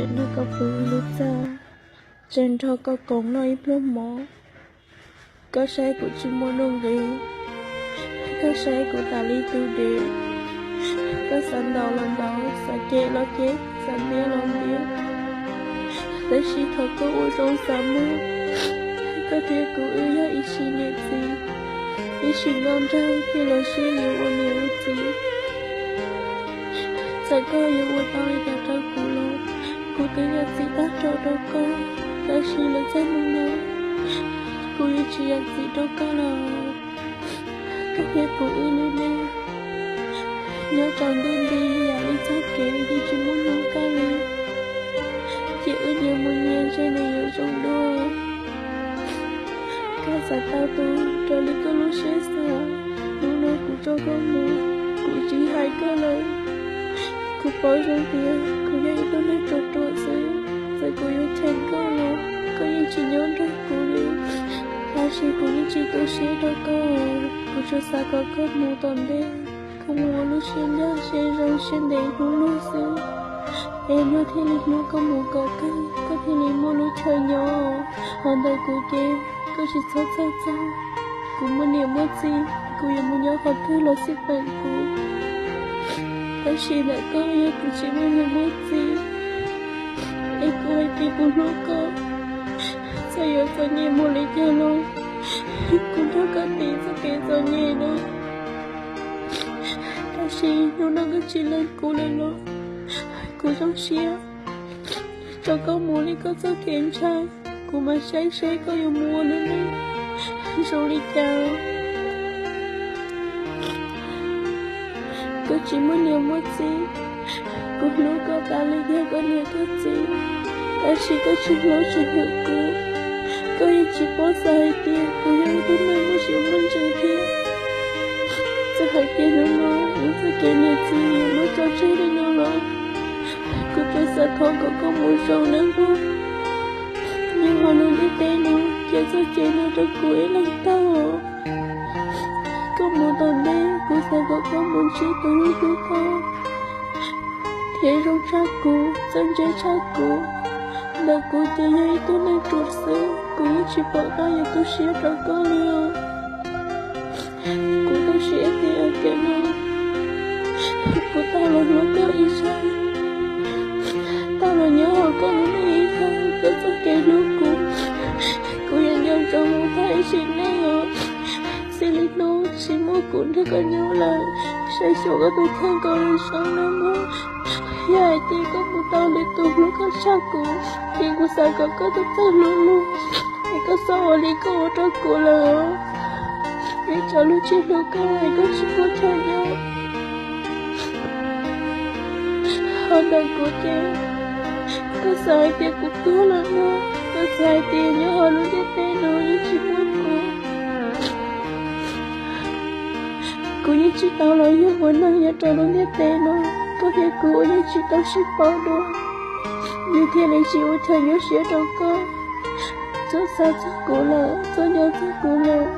Nrog koj pw ib lub txaj, tseem nrog koj koom noj ib pluag mov. Koj saib kuv tsis muaj nuj nqis, koj saib kuv tas li tus dev. Koj xav ntaus los ntaus, xav cem los cem, xav ntiav los ntiav. Tab sis thaum koj ua zoo xav muab, koj thiab kuv wb yog ib sim niam txiv, ib sim nkauj nraug thiaj los sib yuav ua niam ua txiv. Txawm koj yuav ua tau li cas rau kuv los, kuv twb yog txiv tag nrho rau koj. Tab sis lawm txog hnub no, kuv yuav tsis yog txiv rau koj lawm. Koj thiab kuv wb lub neej nyob rau ntuj nti yam li txoj kev yeej tsis muaj hnub kaj li. Ces wb nyias mus nyias, ntshe nws yuav zoo dua. Koj xav tau tus raws li koj lub siab xav, hnub no kuv tso koj mus, kuv tsis hais koj lawm. Kuv paub zoo tias kuv yog ib tug neeg ruam ruam xwb, txawm kuv yuav cheem koj los koj yeej tsis nyob nrog kuv li. Tab sis kuv yeej tsis tu siab rau koj, kuv tsuas xav kom koj mus tom ntej, koj mus ua lub siab ncaj siab zoo siab ntev hnub luag xwb, es luag thiaj li hlub koj mus kom kawg, koj thiaj li muaj lub chaw nyob. Ho ntawm kuv ces koj tsis txhob txhawj txog, kuv muaj niam muaj txiv, kuv yuav mus nyob qhov twg los xij peem kuv. Tab sis ntawm koj yog kuv tsis muaj niam muaj txiv, es kuv hais tias kuv hlub koj, txawm yuav txom nyem mus li cas los kuv nrog koj tiv txoj kev txom nyem no. Tab sis hnub no koj tsis lees kuv lawm los kuv zoo siab rau koj mus li koj txoj kev ntshai. Kuv mam saib seb koj yuav mus ua lub neej zoo li cas. Koj tsis muaj niam muaj txiv, kuv hlub koj tas li yog koj niam koj txiv, tab sis koj tsis hlub tsis hwm kuv. Koj yeej tsis paub xav hais tias kuv yog ib tug neeg muaj siab muaj ntsws thiab. Txawm hais tias hnub no wb txoj kev niam txiv yuav muab tso tseg li no los, kuv tsuas xav thov kom koj mus zoo nawb mog. Nyob hauv lub ntiaj teb no, cia txoj kev no rau kuv ib leeg tag. Koj mus tom ntej, kuv xav kom koj mus ntsib tus hlub hlub koj thiab zoo tshaj kuv, txawj ntse tshaj kuv. Ntawm kuv ces yog ib tug neeg ruam xwb, kuv yeej tsis pom qab yuav tu siab rau koj li os. Kuv tu siab tias tiam no kuv tau los hlub koj ib zaug, tau los nyob hauv koj lub neej ib zaug, koj txoj kev hlub kuv, kuv yuav nco ntsoov mus tag ib sim neej os. Txij li hnub tsis muaj kuv nrog koj nyob lawm, saib xyuas koj tus kheej kom zoo nawb mog. Yog hais tias koj mus tau lwm tus hlub koj tshaj kuv, ces kuv xav kom koj txawj txawj hlub luag, es koj txhob ua li koj ua rau kuv lawm. Ib tsoom lub tsis hlub koj es koj tsis muaj chaw nyob. Ho ntawm kuv ces, koj xav hais tias kuv tuag lawm no, koj xav hais tias nyob hauv lub ntiaj teb no yeej tsis muaj kuv. Kuv yeej tsis tau los yog ua neeg nyob rau lub ntiaj teb no, koj thiab kuv yeej tsis tau sib paub dua. Nws thiaj li tsis ua chaw nyuaj siab rau koj. Txhob xav txog kuv lawm, txhob nco txog kuv lawm.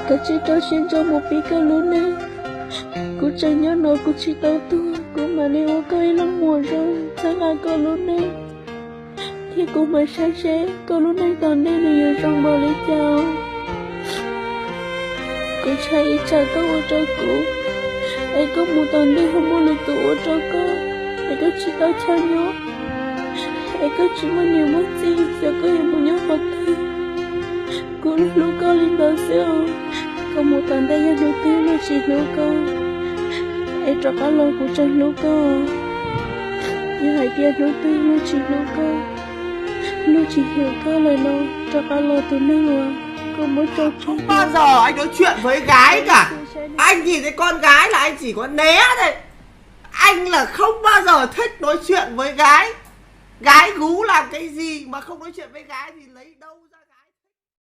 Kav tsij rau siab ntso mus pib koj lub neej. Kuv tseem nyob no kuv tsis tau tuag, kuv mam li ua koj ib leeg muam zoo txhawb nqa koj lub neej, thiab kuv mam saib seb koj lub neej tom ntej nws yuav zoo npaum li cas. Kuv ntshai ib tsam koj ua rau kuv, es koj mus tom ntej ho muaj lwm tus ua rau koj, es koj tsis tau chaw nyob, es koj tsis muaj niam muaj txiv, xyov koj yuav mus nyob qhov twg. Kuv hlub koj li ntawd xwb os. Koj mus tom ntej yog hnub twg luag tsis hlub koj, es rov qab los kuv tseem hlub koj. Yog hais tias hnub twg luag tsis hlub koj, luag tsis hwm koj lawm no, rov qab los tus neeg uas koj muab tso tseg. Bao giờ anh nói chuyện với gái cả. Anh nhìn thấy con gái là anh chỉ có né thôi. Anh là không bao giờ thích nói chuyện với gái. Gái gú làm cái gì mà không nói chuyện với gái thì lấy đâu.